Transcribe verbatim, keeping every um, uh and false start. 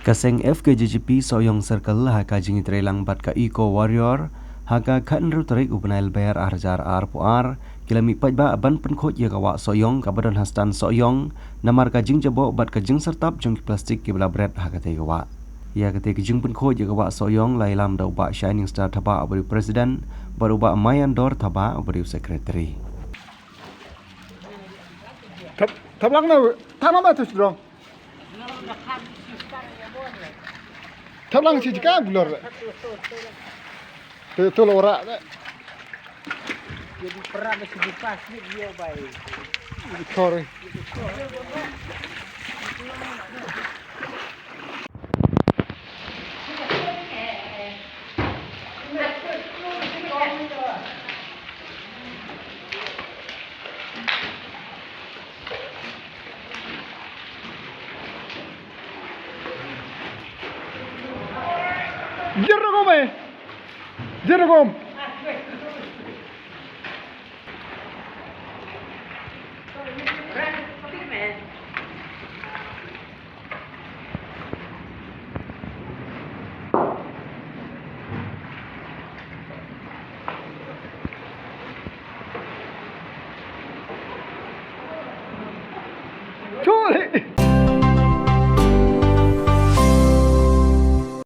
Ka seng F K J G P Sohiong Circle ha ka jingïatreilang bad ka Eco Warrior ha ka khathynriew tarik u bnai Lber ar hajar arphew ar ki la mih paidbah ban pynkhuid ïa ka wah Sohiong kaba don ha Stan Sohiong namar ka jingjaboh bad ka jingsyrtap jong ki plastik kiba la bret ha katei ka wah. Ïa katei ka jingpynkhuid ïa ka wah Sohiong la ïalam da u Bah Shining Star Thabah uba dei u President bad u Bah Mayandor Thabah uba dei u Secretary. Thap, thap lang na, thap lang na tu sdrong. Thap lang si jika bulor. Tu tu lo ora. Jadi perang si bukas ni dia bai. Sorry. Jerokom eh. Jerokom. Chuli.